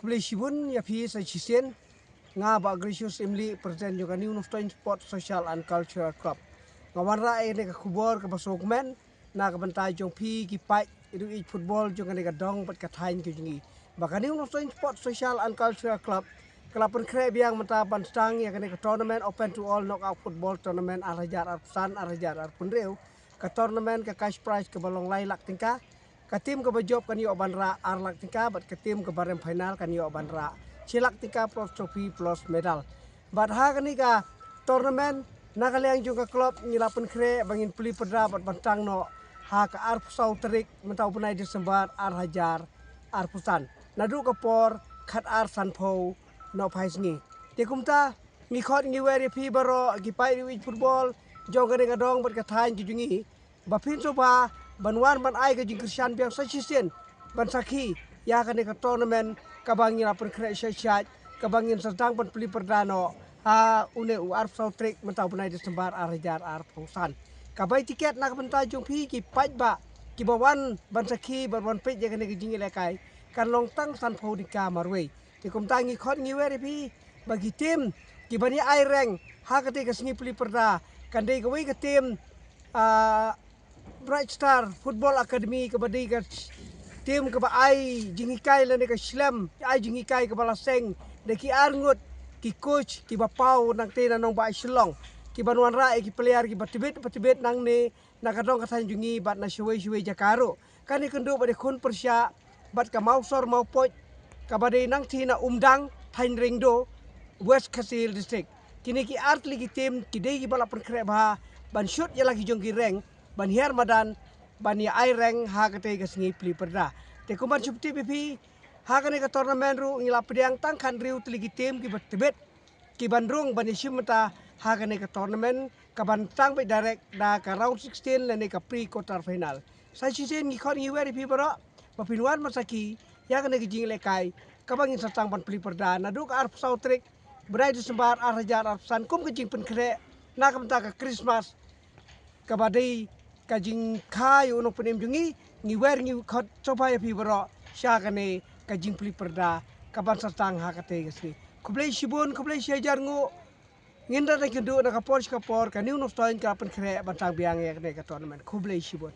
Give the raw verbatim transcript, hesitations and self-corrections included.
Khublei shibun ïa phi sa shisien. Nga Bah Gracious Imli, President jong ka New Nongstoiñ Sports Social and Cultural Club. Nga wanrah ïa kane ka khubor kaba sngewkmen na ka bynta jong phi ki paid riewieid football jong kane ka dong bad ka thaiñ ka jong ngi, ba ka New Nongstoiñ Sports Social and Cultural Club ka la pynkhreh biang mynta ban sdang ïa kane ka tournament open to all knockout football tournament ar hajar arphew san ar hajar arphew hynriew. Ka tournament ka cash prize kaba long lai lak tyngka. Ka team kaba jop kan ïoh ban rah ar lak tyngka bad ka team kaba rem final kan ïoh ban rah shi lak tyngka plus trophy plus medal. Bad ha kane ka tournament, na ka liang jong ka club ngi la pynkhreh ba ngin plie pyrda bad ban tang noh ha ka arphew saw tarik mynta u bnai December ar hajar arphew san, naduh ka por khatar sanphew nohphai sngi. Te kumta ngi khot ngi wer ïa phi baroh ki paid riewieid football jong kane ka dong bad ka thaiñ ka jong ngi, ba phin sngewbha ban wan ban ai ka jingkyrshan biang sa shisien ban sakhi ïa kane ka tournament kaba ngi la pynkhreh shai shai, kaba ngin sdang ban plie pyrda noh ha une u arphew saw tarik mynta u bnai December ar hajar arphew san. Ka bai tiket na ka bynta jong phi ki paidbah kiba wan ban sakhi bad wan peit ïa kane ka jingïalehkai kan long tang sanphew tyngka marwei. Te kumta ngi khot ngi wer ïa phi ba ki team kiban ïa ai reng ha kata ka sngi plie pyrda kan dei kawei ka team, ah, Bright Star Football Academy, kaba dei ka team kaba ai jinghikai lane ka shlem ai jinghikai kaba la seng da ki arngut ki coach kiba paw nangta na nongbah Shillong, kiban wanrah ïa ki player kiba tbit ba tbit nangne na ka dong ka thaiñ jong ngi bad na shawei shawei jaka ruh. Kane kynduh bad ïakhun pyrshah bad ka Mawsor Mawpoit kaba dei nangta na Umdang, thaiñ Riangdo, West Khasi Hills District. Kine ki ar tylli ki team ki dei kiba la pynkhreh bha ban shut ïa la ki jong ki reng ban hiar madan ban ïa ai reng ha kata ka sngi plie pyrda. Te kumban shu pyntip ïa phi, ha kane ka tournament ruh ngi la pdiang tang khathynriew tylli ki team kiba tbit kiban rung ban ïashim bynta ha kane ka tournament kaban sdang beit direct da ka round sixteen lane ka pre quarter final. Sa shisien ngi khot ngi wer ïa phi baroh ba phin wan ban sakhi ïa kane ka jingïalehkai kaba ngin sa sdang ban plie pyrda naduh ka arphew saw tarik bnai December ar hajar arphew san kum ka jingpynkhreh na ka bynta ka Christmas kaba dei ka jingkha ïa u nongpynim jong ngi. Ngi wer ngi khot sngewbha ïa phi baroh sha kane ka jingplie pyrda kaban sa sdang ha kata ka sngi. Khublei shibun, khublei shihajar nguh. Ngin da kynduh na ka por sha ka por, ka New Nongstoiñ ka la pynkhreh ban tang biang ïa kane ka tournament. Khublei shibun.